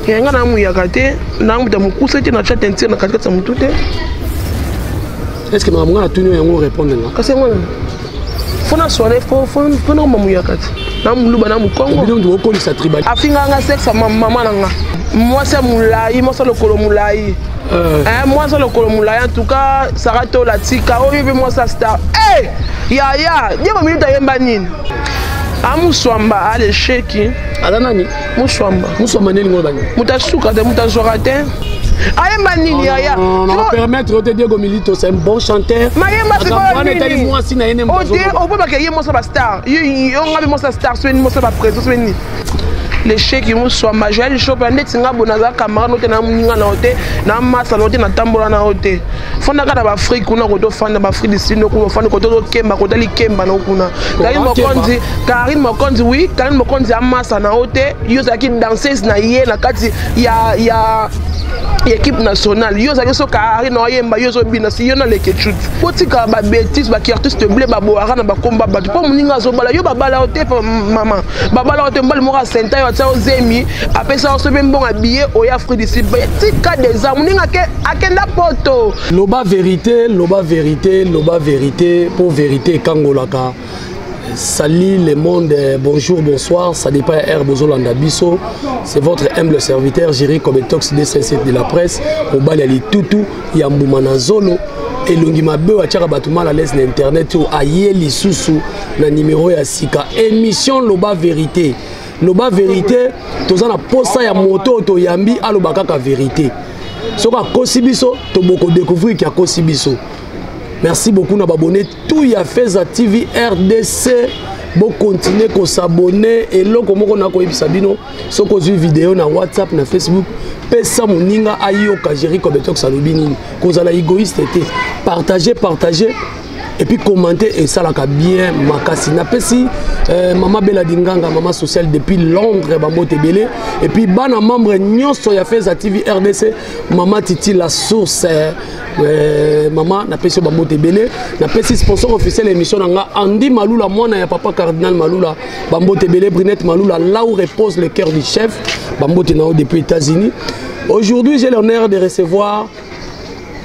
Nga na muyaka te, na muta mokuse te, na tia teinture na katikati ya motu te. Est ce que makambo nga natuni yango répondre nga? Kasi yango fo naswana, fo nakoma muyaka te, na moluba na mokongo. Bino mutu bokolisa tribal. Afinga nga sexe ya mama na nga, mwasi ya molai, mwasi ya lokolo molai. Mwasi ya lokolo molai. En tout cas, Sara Tola, tika oyo mpe mwasi ya star. Hey! Yaya Diego Minuta ayemba nini? Amuswamba alesheki. Aza nani? Muswamba. Muswamba nde elingo bani? Moto asuka te, moto azwaka te. Ayemba nini, yaya? Permettre te. Diego Milito, c'est un bon chanteur. Mayemba sikoyo nini? Mwasi na ye ne. Ote obobaka ye mwasi ya bastar, yo nga mpe mwasi ya star, soki mwasi ya baprésident, soki nini. Lesheki Muswamba, Joel Shopa, ndeti nga bo naza camarade no te, na moninga na yo te, na masa na yo te, natambola na yo te. Fandaka na baafrike kuna, koto ofanda baafrike du Sud kuna, ofandi koto ozokemba, kota likemba na yo kuna. Karine Mokonzi, Karine Mokonzi, oui, Karine Mokonzi amasa na yo te. Yo ozalaki danseuse na ye na kati ya équipe nationale. Yo ozalaki so Karine oyemba, yo ozobina si yo na leke chut. Botika babétise, bakiartiste ble baboyaka na bakomba bato mpo moninga azobala yo. Babala yo te, mama, babala yo te. Mobali moko asenta yo, atia yo zemi, apesa yo so mpe mbongo ya billet oya Afrique du Sud. Tika déjà, moninga akenda poto. Loba vérité, loba vérité, loba vérité, mpo vérité ekangolaka. Salut le monde, bonjour, bonsoir, ça dépend ya bozolanda biso. C'est votre humble serviteur Jerry Kobetox D57 de la presse, mobali ya litutu ya mbuma na zolo, elongi mabe oyo atiaka bato mal à l'aise na internet, oyo aye lisusu na numéro ya sika, émission Loba Vérité. Loba Vérité, toza na posa ya moto oyo toyambi aloba kaka vérité. Soki akosi biso, toboko découvrir ki akosi biso. Merci beaucoup na babone tout ya Feza TV RDC. Bokontinue kosabone. Eloko moko nakoyebisa bino: soki ozwi video na WhatsApp, na Facebook, pesa moninga ayoka Jerry Kobetox alobi nini. Kozala égoïste te. Partage, partage et puis commenter, esalaka bien makasi. Napesi mama Bela Dinganga, mama sociale depuis Londres, bambote ebele. Et puis bana membre nyonso ya Feza TV RDC, mama Titi la source, mama, napesi yo bambote ebele. Napesi sponsor officiel émission na nga, Andi Malula, mwana ya papa Cardinal Malula, bambote ebele. Brinette Malula, là où repose le cœur du chef, bambote na yo depuis États-Unis. Aujourd'hui, j'ai l'honneur de recevoir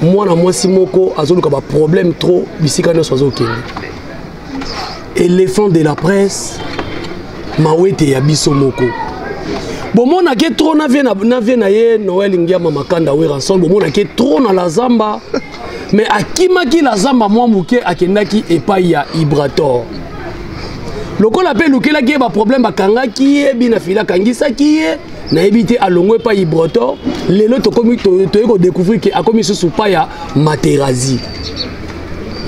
mwana mwasi moko azoluka baproblème trop bisika nyonso azokende, éléphant de la presse Mawete ya biso moko. Bomonake trop na vie na ye Noel Ngiama Makanda Werrason. Bomonake trop na la zamba, mais akimaki la zamba mwa moke, akendaki epai ya Ibrator. Lokola mpe elukelaki ye baproblème, bakangaki ye bina fili, akangisaki ye, nayebi te, alongwe epai Ibrator. Lelo tokomi toye kodécouvrir ke akomi susu pa ya Materazi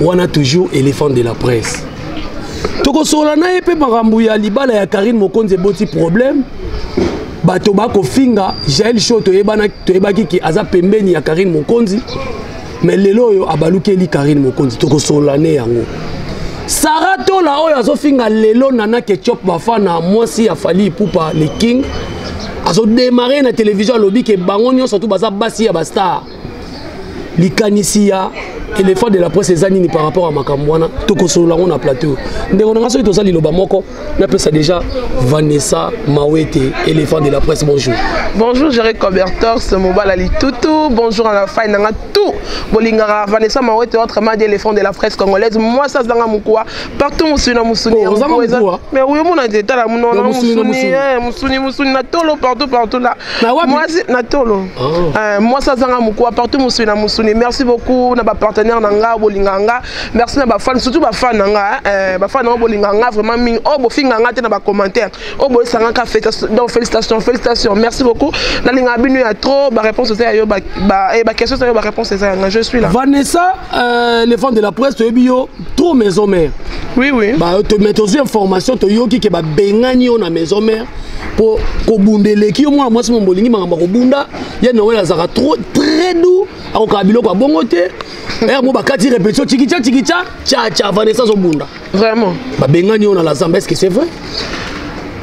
wana, toujours éléphant de la presse. Tokosolola na ye mpe makambo ya libala ya Karine Mokonzi eboti problème, bato bakofinga Jael Show. Toyebaki ke aza pembeni ya Karine Mokonzi, mais lelo oyo abalukeli Karine Mokonzi. Tokosolola ne yango. Sara Tola oyo azofinga lelo Nana Ketchup Bafana, mwasi ya Fally Ipupa le King, azodémarre na télévision, alobi ke bango nyonso tu baza basi ya bastar. Likanisi ya éléphant de la presse eza nini par rapport à makambo wana? Tokosolola yango na plateau. Ndeko na nga, soki toza liloba moko, napesa déjà Vanessa Mawete, éléphant de la presse, bonjour. Bonjour Jerry Cobertor, mobala litutu. Bonjour à la faille nanga tout bolingaka Vanessa Mawete, autrement dit éléphant de la presse congolaise. Moi ça zanga mukwa partout, musuni na musuni. Mais oui, mon ete tala munona musuni, musuni, musuni na tolo, partout, partout là. Moi na tolo. Moi ça zanga mukwa partout, musuni na musuni. Merci beaucoup na ba partenaire nanga bolingaka nga. Merci na ba fan, surtout ba fan nanga, ba fan nanga bolingaka nga vraiment mingi. Oh, bofinga nga te na ba commentaire. Oh, boyesanga donc félicitations, félicitations. Merci beaucoup. Nalinga bino ya trop. Ba réponse eza yo, ba ba question eza yo, ba réponse eza yanga. Je suis là. Vanessa, l'éléphant de la presse, toyebi yo trop maison mère. Oui. Ba mais tozwi information, toyoki ke babengani yo na maison mère po kobunda eleki yo. Mwana mwasi mo bolingi makambo ya kobunda ye. Noel azalaka trop très doux, akokaka biloko ya bongo te. Ere mo bakati répétition, chikicha chikicha cha cha, Vanessa azobunda. Vraiment. Babengani yo na la zamba, est ce que c'est vrai?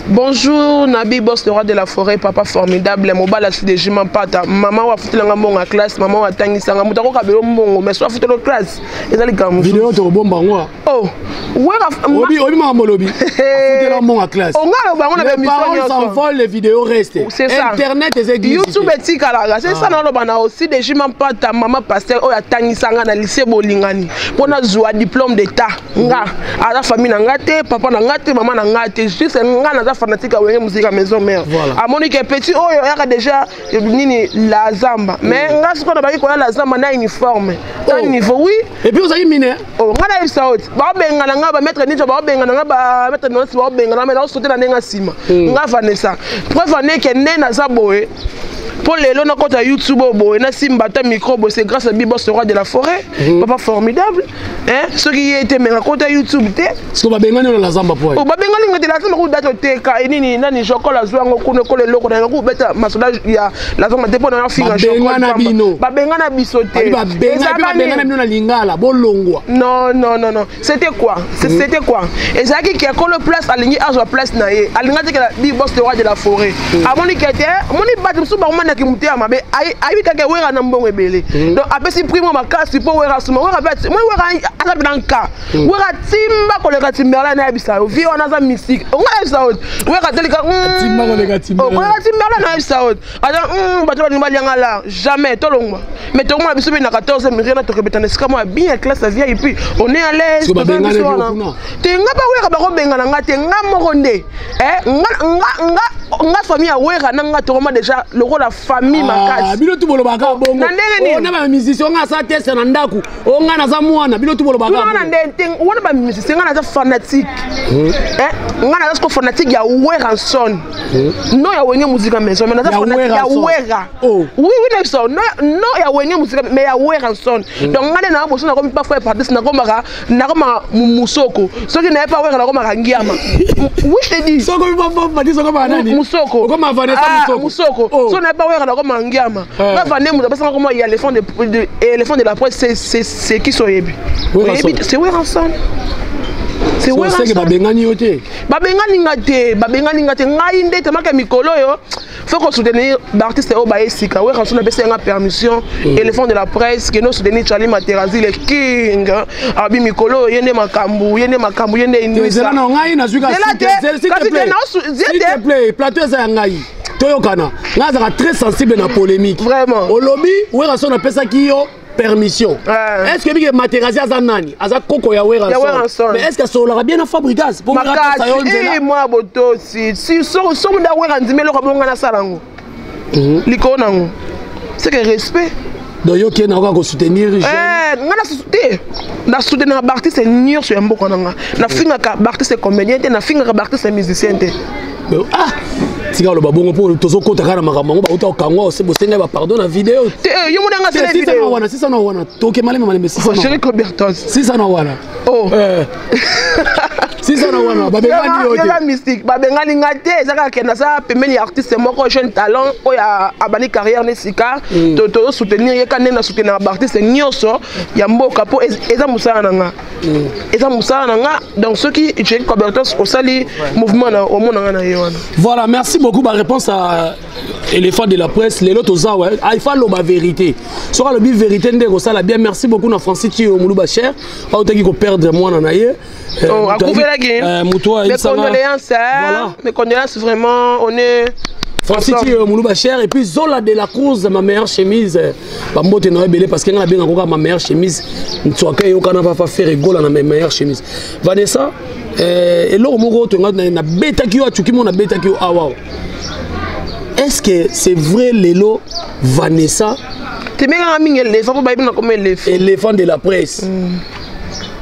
Bonjour Nabi Boss, le roi de la forêt, papa formidable, mobala si de jima pata, maman wa futelanga mbongo ya classe, maman wa tangisanga, moto akokabela mbongo, mais so afutela classe, eza likambo. Video tokobomba yango. Oh, wera obi obi makambo olobi. Afutela mbongo ya classe. Onga loba yango na Les émission paroles nyonso. s'envolent, les vidéos restent. C'est ça. Internet eza église. YouTube etikalaka, c'est ça naloba na aussi de jima pata, mama pasteur oyo atangisanga na lycée Bolingani mpo nazwa diplôme d'état. Nga aza famille na nga te, papa na nga te, mama na nga te, juste nga naza fanatique ya Wenge Musica Maison Mère. Voilà. Amoni ke petit oyo oyaka déjà nini la zamba, mais nga sikoyo nabaki koya la zamba na uniforme ta Oh. niveau, oui. Et puis ozalaki mineur. Oh, nga nayebisa oti baobengana nga, bamaître ninja baobengana nga, bamaître nonsi baobengana nga, mais naosote na ndenge ya nsima. Nga Vanessa, preuve aneke nde naza boye mpo lelo nakota YouTube oyo boye, nasimba ata micro boye, c'est grâce à Bibos, le roi de la forêt, papa formidable, hein. Soki ye te, me nakota YouTube te. Siko babengani yo na zamba po. Oh, babengani nga te, la zamba kuda toteka enini nani Jokol azwa yango kuna ekola eloko na yango kubeta masoda ya la zamba te mpo na finga. Babengana bino. Babengana biso te. Babengana Ezalaka bino na lingala bolongwa. Non, non, non, non, c'était quoi? C'était quoi? Ezalaki ke akolo place, alingi azwa place na ye, alingi atikela Bibos, le roi de la forêt. Amoni ke te, amoni bato mosusu bakomanaki moteya mabe, ayebi kaka Wera na mbongo ebele, donc apesi prix mwa makasi mpo Wera suma. Wera mpe moi, Wera aza mpe na nka, Wera timba koleka Timberland. Nayebisa yo, vie wana aza mystique. Onga nayebisa yo, Wera telika. Timba koleka Timberland. Koleka Timberland. Nayebisa yo, aza bato balingi balianga la jamais tolongwa, mais tokomona biso mpe na 14 miriana tokobetana esika mwa bien classe ya VIP, on est à l'aise. Siko Toza babengana biso bino wana. kuna? Te, nga ba Wera bakobengana nga te, nga moko nde. Eh, nga famille ya Wera na nga tokoma déjà lokola famille Ah, makasi. bino tu bolobaka bongo. Na ndenge nini? Oh, na bamusicien onga asa teste na ndako, onga naza mwana, bino tu bolobaka Tuna nga na bongo. nde te wana bamusicien, nga naza fanatique. Eh, nga naza siko fanatique ya Werrason, non ya Wenge Musica Maison, mais naza Ya fanatique ya Werrason. Wera. Oh. Oui, na biso non ya Wenge Musica, mais ya Werrason. Donc nga nde na boso nakomi parfois partis, nakomaka musoko. Soki naye pa Wera, nakomaka ngiama. Oui, je te dis. Soko bati soko ba nani? Musoko. Okoma Vanessa. Ah, Musoko. Musoko. Oh. So naye pa Wera, nakoma ngiama. Eh. Nga vande moto apesanga koma ya l'éléphant de éléphant de la presse, c'est qui? Soyebi. Werrason. Oyebi, c'est Werrason, c'est So, seke Werrason. babengani yo te. Babengani nga te, babengani nga te. Ngai nde temaka mikolo oyo faut kosoutenir baartiste oyo baye sika. Werrason apesi yanga permission, éléphant de la presse, kende osoutenir Charlie Materazi, le king. Abi mikolo oyo ye nde makambo, ye nde makambo, ye nde Zela inuisa. na ngai nazwi ka Zela te, s'il te kasi te plaît. zela S'il te. te plaît, plateau eza ya ngai, toyokana. Ngai azalaka très sensible na polémique. Vraiment. Olobi Werrason apesaki yo permission. Ouais. Est ce que ebike Materazi aza nani? Aza koko ya Ya Werrason. Werrason. Mais est ce que asololaka bien na Fabregas mpo Wera apesa yo Makasi. nzela? Eh, mwana botosi, si so nde Wera ndimi eloko bonga nasala yango likolo nango, c'est que respect. Donc yo okende kaka kosoutenir jeune. Eh, nga na te, nasoutenaka baartiste nyonso ya mboka na nga. Nafingaka baartiste comédien te, nafingaka baartiste musicien te. Mais, ah, tika oloba bongo mpo tozokota kaka na makambo yango. Bauta kokangwa, bosengai bapardon na video. Te, eh, yo mona nga sele Sisa na video. wana, sisa na wana, toke maleme maleme, sisa na Chéri wana. Cobertos. Sisa na wana. Oh. Eh. Sisa na wana, babengani yo Eza te. mystique, babengani nga te. Eza kaka ke naza pembeni ya artiste moko jeune talent oyo abandi carrière ne sika, tozosoutenir ye ka ndenge nasoutenaka baartiste nyonso ya mboka, mpo eza mosala na nga, eza mosala na nga. Donc soki Jerry Cobertos osali mouvement na omona nga na ye wana. Voilà, merci beaucoup. Ba réponse à éléphant de la presse. Lelo toza wa, ah, il faut loba vérité. Soka lobi vérité nde kosala bien. Merci beaucoup na Francis Tio Muluba cher. Autaki ko perdre mwana na ye. Oh, akufelaki. Muto Mes condoléances, hein. Voilà. Mes condoléances, vraiment, on est Francis ensemble. Tio Muluba cher et puis Zola de la Cruz, ma meilleure chemise. Ba mbote na ebele parce que nga benga koka ma meilleure chemise. Ntswaka yo kana va faire rigola na ma meilleure chemise. Vanessa, eloko moko to nga na betaki yo atuki mo na betaki yo awa. Est-ce que c'est vrai, lelo Vanessa Temekanga mingi éléphant mpo bayebi na koma éléphant. Éléphant de la presse,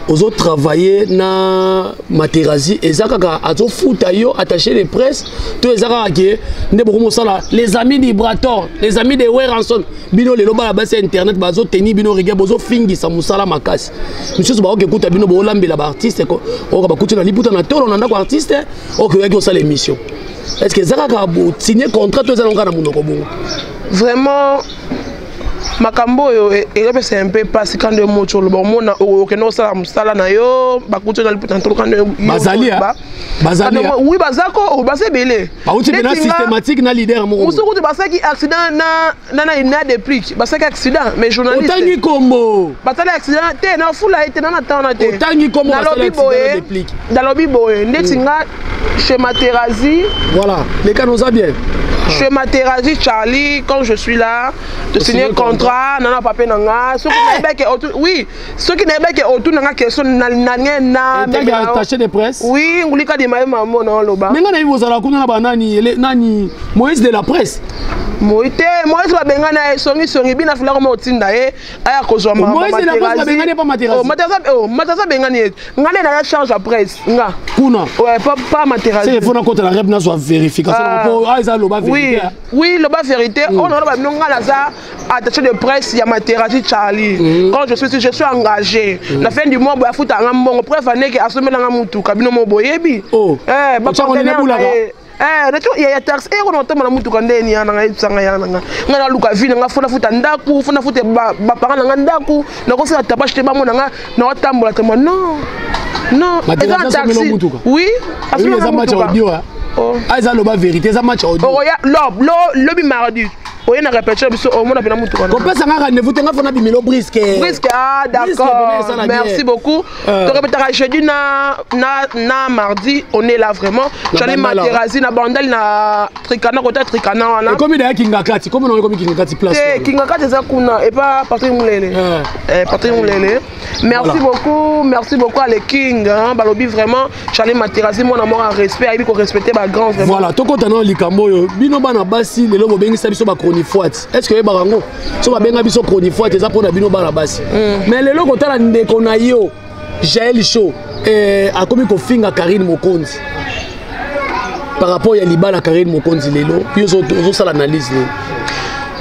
ozotravaille na Materazi, eza kaka azofuta yo attaché de presse to eza kaka ke nde bokomosala les amis d'Ibrator, les amis de Werrason? Bino lelo bana basi ya internet bazoteni bino rigueur, bozofingisa mosala makasi. Misusu bakoki ekuta bino boolambela baartiste, oyoka bakuti na liputa na tolo na ndako artiste oyo oyaki osala émission. Est ce que eza kaka bosigne contrat to eza nango kaka na monoko bongo? Vraiment. Makambo oyo ezopesa un peu mpasi. Kando yo moti oloba, omona okende kosala mosala na yo, bakuti na liputa ntolo kando. Bazali bazali. Oui, baza ko, baza ebele. Bauti mpena systématique na leader moko. Mosusu kutu basalaki accident na Déplique, basalaki accident, mais journaliste. Otangi kombo. Basali accident te, nafula ye te, na na wana te. Otangi kombo. Nalobi boye, nalobi boye, ndeti nga chez Materazi. Voilà, les cas nous a bien. Chez Materazi Charlie, quand je suis là de signer contrat nana papier na nga, soki nayebaki, oui, soki nayebaki otuna nga question na na. Attaché de presse. Oui, ngulika dima ye mamo na oloba. Mais nga nayebi ozala kuna na banani nani, Moïse de la presse. Moi te, Moïse babenga na ye songisongi, bina fulaka ma otinda ye aya kozwa. Moïse de la presse babengani ye pa Materazi. Materazi abengani ye. Nga nde naya charge ya presse nga. Kuna. Ouais, pas Materazi. C'est faut nakota na rep, nazwa vérification po eza loba vérité. Oui, loba vérité. Oyo naloba bino, nga naza attaché de presse ya Materazi Charlie. Quand je suis engagé na fin du mois boye, afutanga mbongo. Preuve aneke asombelanga mutuka, bino mo boyebi. Ya taxi eko na otambola mutuka ndeni ya nanga, yebisanga ya nanga. Nga naluka vie nanga, fona futa ndako, fona futa baparent nanga ndako, nakosala tapage te, bamona nga naotambola tamba. Non, non, eza na taxi, oui. Eza match audio. Eza loba vérité, eza match audio. Oya lobi mardi, oye na répétition biso, omona mpena mutuka. Kopesanga rendez-vous te, nga fona bimelo brisque. Brisque, ah d'accord, merci beaucoup. Torépétaka jeudi na mardi, on est là vraiment. Charlie Materazi na Bandali na Trikana, kota Trikana wana. Ekomi daya Kingakati, komi nango ekomi Kingakati place. Te, Kingakati eza kuna epa Patrick Mulele. Patrick Mulele, merci beaucoup, merci beaucoup à le King, hein, balobi vraiment Charlie Materazi mwana moko respect, ayebi korespecte bagrand vraiment. Voilà, tokota na likambo oyo. Bino bana basi, lelo bobengisa biso bachronifoite. Est ce que oyebaka yango? So babenga biso chronifoite, eza mpona bino bana basi. Mais lelo kotala ndeko na yo Jael Show akomi kofinga Karine Mokonzi par rapport ya libala Karine Mokonzi. Lelo yo ozosala analyse nini?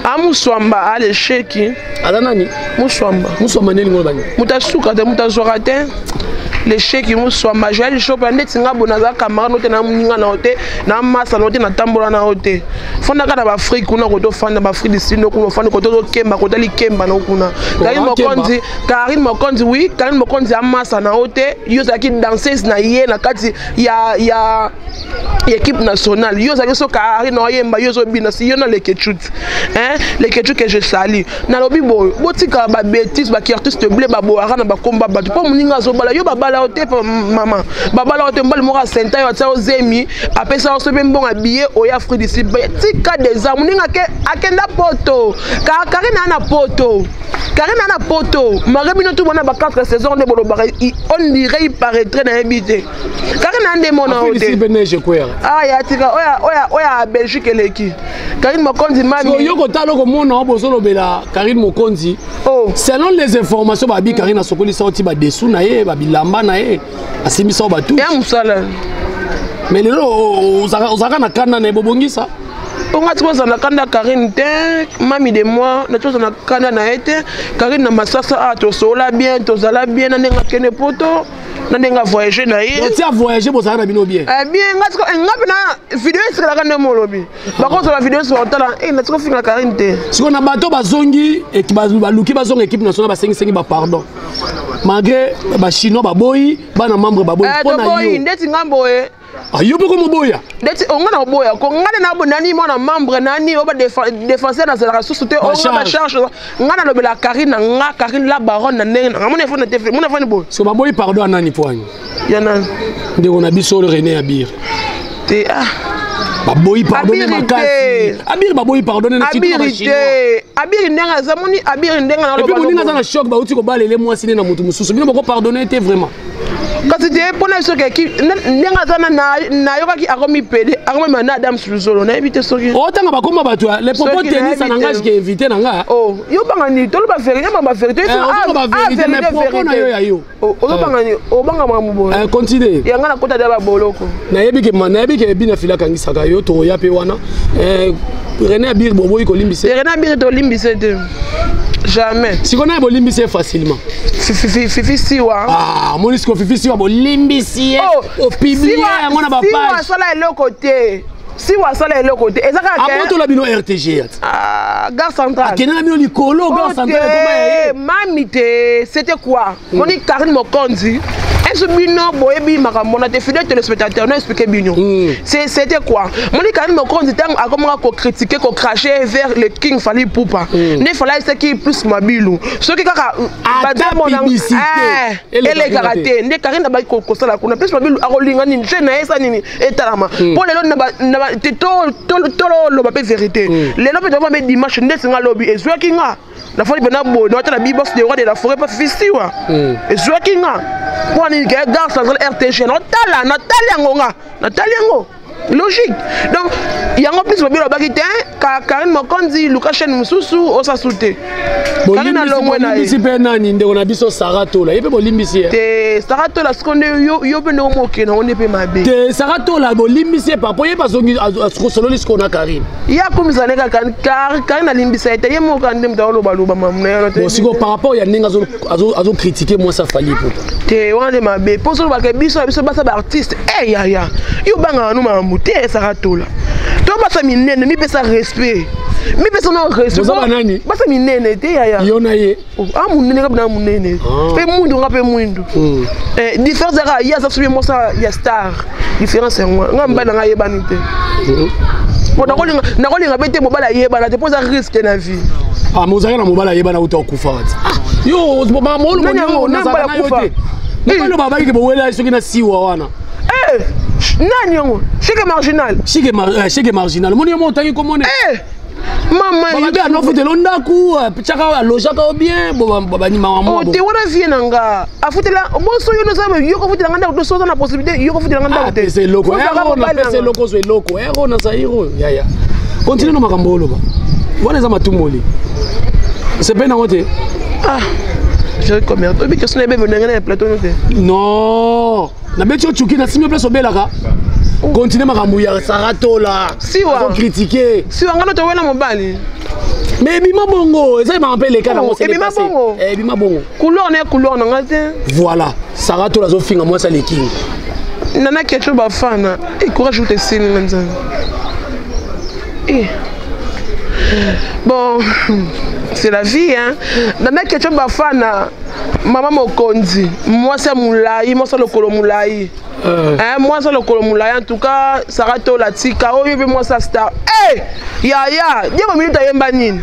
Amuswamba alesheki. Aza nani? Muswamba. Muswamba nde lingo bani? Moto asuka te, moto azwaka te, lesheki muswamba. Joel Shopa, ndeti nga boye, naza camarade no te, na moninga na yo te, na masa na yo te, natambola na yo te. Fandaka na baafrike kuna, kote ofanda baafrike du Sud kuna, ofandi kote ozokemba, kote likemba na yo kuna. Karine Mokonzi, Karine Mokonzi, oui, Karine Mokonzi amasa na yo te. Yo ozalaki danseuse na ye na kati ya équipe nationale. Yo ozalaki so Karine oyemba, yo ozobina si yo na Lekechut, hein, Lekechut que je sali. Nalobi boye, botika babêtise, bakiartiste ble baboyaka na bakomba bato mpo moninga azobala yo. Babala yo te, mama, babala yo te. Mobali moko asenta yo, atia yo zemi, apesa yo so mpe mbongo abiye oyo Afrique du Sud. Tika deja moninga akenda poto. Karine aa na poto, Karine aa na poto mare. Bino tu bona ba 4 saison nde bolobaka, on dirait il paraîtrait, nayebi te. Karine aa nde mona yo te. Aya tika oyo ya Belgique eleki Karine Mokonzi mami. Yo kotala, okomona o bozolobela Karine Mokonzi. Selon les informations, babi Karine asokolisa oti badesu na ye, babilamba na ye, asimbisa o batu. Ya mosala. Mais lelo ozalaka na kanda na ye, bobongisa. Mponga ti kozala na kanda Karine te, mami de moi, nati kozala na kanda na ye te. Karine na masasa a tosolola bien, tozala bien na ndenge akende poto, na ndenge avoyage na ye. Ti avoyage, bozala na bino bien? Bien, nga nga mpe na video esekelaka nde molobi bakozala video nyonso bakotala, nati kofinga Karine te. Sikoyo na bato bazongi, baluki bazonga équipe nationale, basengisengi bapardon malgré bachinois baboyi, bana membre baboyi. Mpona yo ndeti nga boye. Yo mpe komoboya? Ndeti onga na oboya ko, nga nde na nani, mwana membre nani oyo badéfenseur nazalaka susu te, onga bacharge nga nalobela Karine na nga, Karine la baronne na ndenge nanga mona efona te, mona efani boye. So baboyi pardon ya nani po ani? Ya nani? Ndeko na biso René Abir. Te, ah. Baboyi pardon makasi, Abiri baboyi pardon. Na Abiri te, Abiri ndenge aza, moni Abiri ndenge. Na moninga aza na choc, bauti kobalele mwasi ne na motu mosusu, bino boko pardonne te vraiment? Kasi te, mpona soki ndenge aza, nayokaki akomi pede, akomi na Adam Luzolo, nayebi te soki. Otanga bakoma bato les propos tenus, ça n'engage que invité na nga. Oh, yo banga nini? Toloba vérité, banga vérité. Vérité, mais propos na yo ya yo. Ozobanga nini? Obanga makambo boye. Continue. Yanga nakota da baboloko. Nayebi ke bina fila akangisaka yo, tokoya mpe wana. René Abir, boboyi kolimbisa. René Abir tolimbisa te, jamais. Sikoyo naye bolimbisi ye facilement? Fifi Siwa. Ah, omoni sikoyo Fifi Siwa bolimbisi ye, opublie yango na bapage. Asala eloko te, Siwa asala eloko te, eza kaka abotola bino RTG. Ah. Gare Centrale. Akende na bino likolo, Gare Centrale ekoma ya ye. Mami te, c'était quoi? Moni Karine Mokonzi, est-ce bino boyebi makambo na te, fidèle téléspectateur, na expliquer bino. C'était quoi? Moni Karine Mokonzi, ntango akomaka kocritiquer, kocracher vers le King Fally Ipupa, nde Fally seki plus Mabilu, soki kaka Ata publicité elekaka te, nde Karine abaki kosala kuna. Plus Mabilu akolinga nini je na ye esa nini etalama mpo lelo toloba mpe vérité. Lelo mpe tova mpe dimanche, ndeti nga lobi ezwaki nga, nafandi mpena boye, naotala bibox de roi de la forêt mpa fisiwa, ezwaki nga mpo nini ke Gare Centrale RTG, naotala, natali yango, nga natali yango logique. Donc yango plus Mabilu abaki te, Karine Mokonzi, luka chaîne mosusu osasu te. Karine alongwe na ye. Bolimbisi mpe nani? Ndeko na biso Sara Tola, ye mpe bolimbisi ye? Te, Sara Tola siko nde yo mpe ndenge omokende yango nde mpe mabe. Te, Sara Tola bolimbisi ye papo ye mpe azongi asololi sikoyo na Karine. Ye akomisa ne kaka Karine alimbisa ye te, ye moko nde moto alobaloba mamu na ye. Bon, sikoyo par rapport ya ndenge azocritiquer mwasi Fally Ipupa? Te, wana nde mabe mpo ozolobaka biso na biso basa baartiste. E yaya, yo obangaka no makambo te. Sara Tola to basa minene, mipesa respect, mipesa no respect. Boza banani? Basa minene te, yaya. Yo na ye. A monene, nga na monene mpe mwindu, nga mpe mwindu. Différence kaka ye aza soki mwasa ya star, différence yango nga mobali na nga ayebani te. Po nakolinga mpe te mobali ayebana te, mpo eza risque na vie. Ah, mais ozalaki na mobali ayebana, uta okufa wati yo. Nani yango? Nani mobali akufa? Mobali babaki bowela soki na siwa wana. Nani yango? Cheke marginal. Cheke marginal, omoni yo mo otangi komone. Mama. Bababe anofutela ndako, tiaka alojaka o bien banimaka. Te, wana vie na nga afutela boso yo noza yo kofutela nga ndako to soza na possibilité yo kofutela nga ndako te. Pesa eloko, napesa eloko, ozwa eloko ero na zairo. Yaya, continue no makambo oloba wana, eza matumboli sepe nango te. Ah, oyebi question na ebebe ndenge na plateau no te. Non, nabeti yo tsuki, nasimi yo place obelaka. Continue makambo ya Sara Tola. Siwa. Critiquer. Siwa nga no towela mobali. Mais ebima bongo, eza ebaka mpe eleka nango. Ebima bongo. Ebima bongo. Couleur na couleur na nga te. Voilà, Sara Tola azofinga mwasi alekingi. Nana Kecho bafana e courage ute esili nga nzambe. Bon, c'est la vie, hein. Nana Kecho bafana, mama mokonzi, mwasi ya molai, mwasi ya lokolo molai, mwasi ya lokolo molai. En tout cas, Sara Tola, tika oyo mpe mwasi ya star. Hey! Yaya, Diego Milito ayemba nini?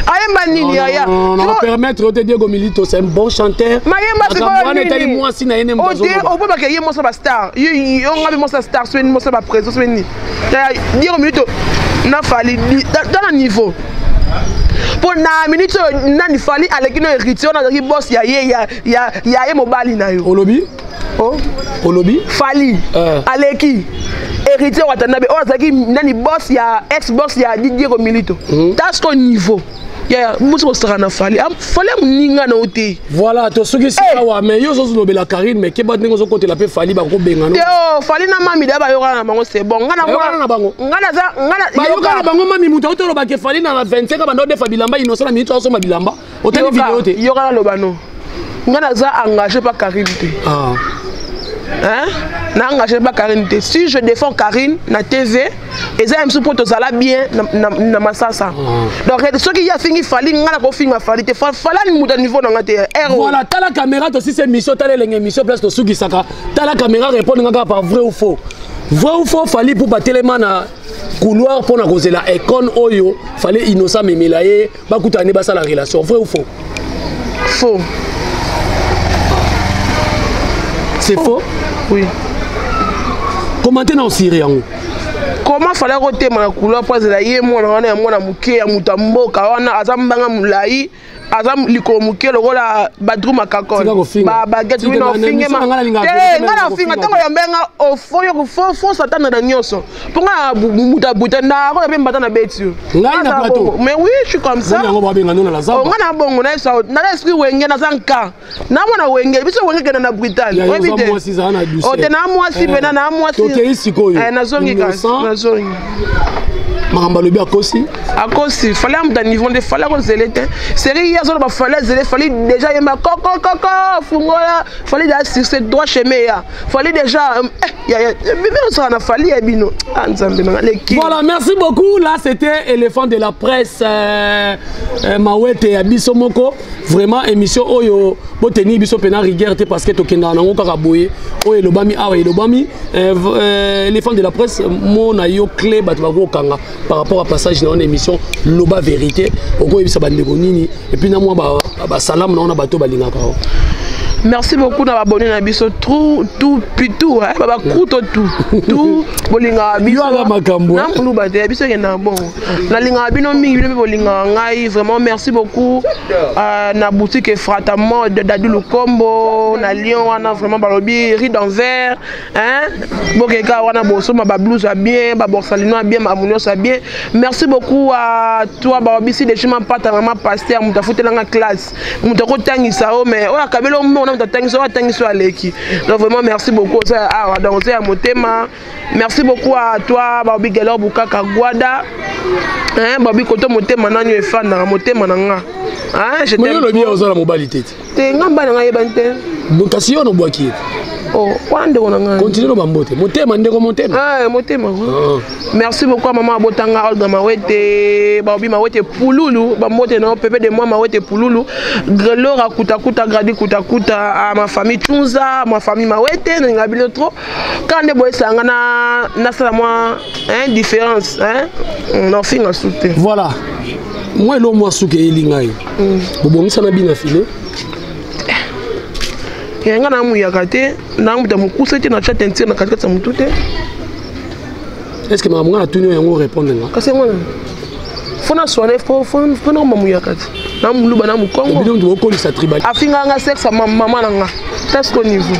Ayemba nini, yaya? Non, permettre te, Diego Milito c'est un bon chanteur. Mayemba sikoyo nini? Mwasi na ye ne. Opo bake ye mwasi ya bastar, yo nga mpe mwasi ya star, soki mwasi ya baprésident, soki nini. Diego Milito na Fally tana niveau, mpo na minute oyo nani Fally aleki no héritier wana azalaki boss ya ye ya ye mobali na yo. Olobi? Oh? Olobi? Fally aleki héritier Watanabe oyo azalaki nani, boss ya ex boss ya Diego Milito. Ta siko niveau ya mosi kosaka na Fally, Fally ya moninga na yo te. Voilà, tosukisi awa. Mais yo ozozolobela Karine, mais keba ndenge ozokotela mpe Fally, bakobengana. Te, o Fally na mami da bayokana na bango, c'est bon. Nga Bayokana na bango. Nga naza nga na Bayokana na bango. Mami, moto autolobaka Fally na 25 banda odefa bilamba, Innocent na minute azosomba bilamba, otali video te? Yoka, naloba no, nga naza engagé pa Karine te. Ah. Hein? Na engagé pas Karine te. Si je défends Karine na TV, eza ya mosusu mpo tozala bien na masasa. Donc soki ye afingi Fally, nga na kofinga Fally te. Fally ani moto ya niveau na nga te. Voilà, tala caméra, tosisi émission. Tala elenge émission, place tosukisaka. Tala caméra, répondre nga kaka par vrai ou faux. Vrai ou faux, Fally mpo batelema na couloir mpona kozela econe oyo Fally Innocent memela ye, bakutana nde basala relation, vrai ou faux? Faux. C'est faux? Oui. Commenter na osiri yango. Comment Fally kotema na couloir mpo azela ye mwana wana ya mwana moke ya moto ya mboka wana, aza mbanga molai, aza likolo moke lokola Badru Makakol? Baguette te, nga na finga ntango ya mbenga ofo fo satana na nyonso mpo nga moto abuta nakoya mpe mbata na beti yo. Ngai na plateau. Mais oui, je suis comme ça. Yango babenga no na la zamba. Nga na bongo nayebisa, naza esprit Wenge, naza nka namona Wenge, biso Wenge kenda na brutal. Oyebi te te, na mwasi mpena na mwasi. Tokei sikoyo. Nazongi kasi, nazongi. Makambo alobi, akosi? Akosi. Fally amuta niveau nde Fally akozele te. Série ye azoloba Fally azele. Fally déjà yemba kokokoko fungola. Fally déjà succès, droit chemin ya Fally déjà. Bino osala na Fally ya bino. Ah, Nzambe nanga leki. Voilà, merci beaucoup. Là, c'était éléphant de la presse, Mawete ya biso moko. Vraiment, émission oyo boteni biso pena rigueur te, parce que tokendaka nango kaka boye. Oyo elobami awa, elobami. Éléphant de la presse, mo na yo clé, bato bakokanga par rapport à passage na wana émission Loba Vérité. Okoyebisa bandeko nini? Et puis na mwa basalamu na wana, bato balingaka o. Merci beaucoup na babone na biso tout tout pitou, babakuto tout tout bolingaka biso. Yo aka makambo. Na moluba te, biso ekendaka bongo. Nalingaka bino mingi, bino mpe bolingaka ngai. Vraiment, merci beaucoup na boutique Efrata Mode, Dadu Lukombo na Lyon wana. Vraiment, balobi rue d'Envers, hein, bokeka wana, bosomba bablouse ya bien, baborsalino ya bien, makambo nyonso ya bien. Merci beaucoup à toi, babisi Deshima Mpata, mama pasteur, moto afutelanga classe, moto akotangisa o, mais oyo akabeli ombongo na moto atangisa oyo, atangisa oyo aleki. Donc vraiment, merci beaucoup. Oza awa, donc oza ya motema. Merci beaucoup à toi, babi Gelor Bukaka Gwada, hein, babi koto motema nani efandaka motema na nga. Hein, je t'aime. Olobi oza na mobali te? Te, nga mbali na nga yebani te. Kasi yo nobwaki ye. Oh, wana ndeko na ngai. Continue no bambote. Motema, ndeko motema. Ah, motema. Merci beaucoup à maman abotanga, Olga Mawete, baobi Mawete Pululu, bambote na pepe de moi Mawete Pululu, Grelora Kutakuta, Gradi Kutakuta, à ma famille Tunza, ma famille Mawete, ninga bino trop. Quand nde boyesanga na nasala mwa, hein, différence, hein, na finga sute. Voilà. Moi elo mwa suki eyeli ngai. Bobongisa na bino file. Ya nga na muyaka te, na muta mokuse te, na tia teinture na katikati ya motu te. Est ce que makambo nga natuni oyo yango, répondre nga? Kasi yango wana fo na soine, fo nakoma muyaka te, na moluba na mokongo. Bino mutu bokolisa tribal. Afingaka nga sexe ya mama na nga presque au niveau.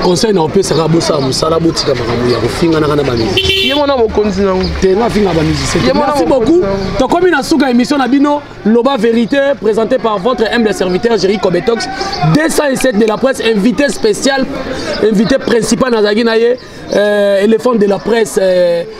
Conseil na opesaka, bosala mosala, botika makambo ya kofinganaka na bamusicien. Ye mwana mokonzi nango. Te, nga afinga bamusicien. Merci beaucoup. Tokomi na suka émission na bino Loba Vérité, présenté par votre humble serviteur Jerry Kobetox 207 de la presse. Invité spécial, invité principal nazalaki na ye, éléphant de la presse,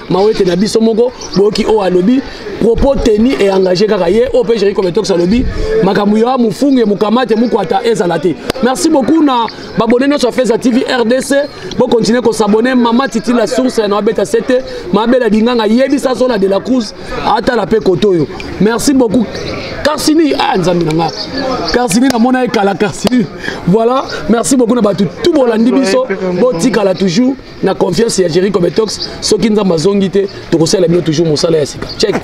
Mawete na biso moko. Boyoki oyo alobi, propos tenu et engagé kaka ye oyo mpe Jerry Kobetox alobi makambo ya mofunge mokamate mokwata ezala te. Merci beaucoup na babone nyonso ya Feza TV RDC. Bokontinue kosabone. Mama Titi la source na abeta sete mabela dinganga, yebisa Zola de la Cruz atala mpe koto oyo. Merci beaucoup Karsini. Ah, Nzambe na nga, Karsini namona ye kala, Karsini. Voilà, merci beaucoup na bato tout bolandi biso. Botikala toujours na confiance ya Jerry Kobetox. Soki Nzambe azongi te, tokosalela bino toujours mosala ya sika. Check.